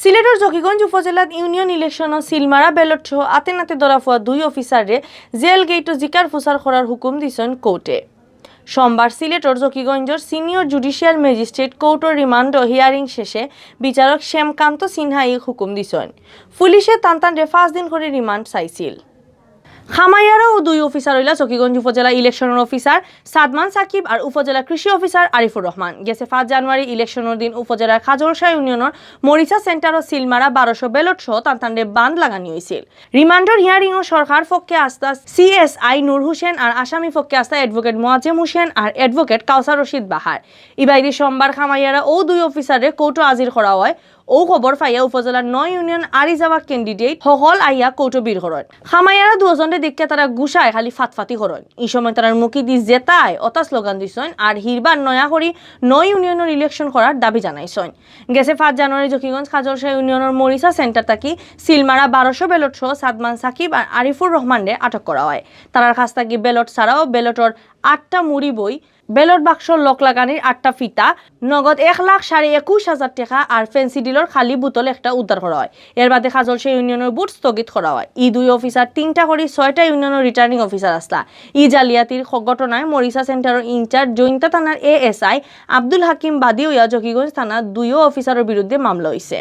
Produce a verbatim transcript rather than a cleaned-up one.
সিলেটর জকিগঞ্জ উপজেলাত ইউনিয়ন ইলেকশনও সিলমারা ব্যালট সহ আতে নাতে ধরা পড়া দুই অফিসাররে জেল গেইটও জিকার ফুসার করার হুকুম দিছইন কোর্টে। সোমবার সিলেটর জকিগঞ্জর সিনিয়র জুডিশিয়াল ম্যাজিস্ট্রেট কোর্টর রিমান্ড ও হিয়ারিং শেষে বিচারক শ্যামকান্ত সিনহা এই হুকুম দিছইন। পুলিশে তান্তানরে পাঁচ দিন করি রিমান্ড চাইছিল। খামাইয়ারা ও দুই অফিসার অইলা জকিগঞ্জ উপজেলা ইলেকশনর অফিসার সাদমান সাকিব আর উপজেলা কৃষি অফিসার আরিফুর রহমান। গেছে পাঁচ জানুয়ারি ইলেকশনর দিন উপজেলার খাজলশাহ ইউনিয়নর মরিচা সেন্টার ও সিলমারা বারোশো ব্যালট সহ তান্তানরে বান্দ লাগানি অইছিল। রিমান্ডর হিয়ারিংও সরকার পক্ষে আস্তা সিএসআই নূর হোসেন আর আসামি পক্ষে আস্তা অ্যাডভোকেট মোয়াজ্জেম হোসেন আর অ্যাডভোকেট কাউসার রশিদ বাহার। ইবাইদি সোমবার খামাইয়ারা ও দুই অফিসাররে কোর্টও হাজির করা অয়। ও খবর পাইয়া উপজেলার নয় ইউনিয়ন আরি যাওয়া ক্যান্ডিডেট হকল আইয়া কোর্টও ভিড় করইন। খামাইয়ারা দুজনরে দেখিয়া তারা গুসায় খালি ফাতফাতি করইন। ই সময় তারার মুখেদি যেতায় অতা স্লোগান দিছইন আর হিরবার নয়া করি নয় ইউনিয়নর ইলেকশন করার দাবি জানাইছইন। গেছে পাঁচ জানুয়ারি জকিগঞ্জ খাজলশাহ ইউনিয়নর মরিচা সেন্টার থাকি সিলমারা বারোশো ব্যালট সহ সাদমান সাকিব আর আরিফুর রহমানরে আটক করা অয়। তারার কাছ থাকি ব্যালট ছাড়াও ব্যালটর আটটা মুড়ি বই, ব্যালট বাক্সর লক লাগানির আটটা ফিতা, নগদ এক লাখ সাড়ে একুশ হাজার টেকা আর ফেন্সিডিলর খালি বোতল একটা উদ্ধার করা অয়। এর বাদে খাজলশাহ ইউনিয়নর ভোট স্থগিত করা অয়। ই দুই অফিসার তিনটা করি ছয়টা ইউনিয়নর রিটার্নিং অফিসার আছলা। ই জালিয়াতির খ-, ঘটনায় মরিচা সেন্টারর ইনচার্জ জৈন্তা থানার এএসআই আব্দুল হাকিম বাদী অইয়া জকিগঞ্জ থানাত দুইও অফিসারর বিরুদ্ধে মামলা অইছে।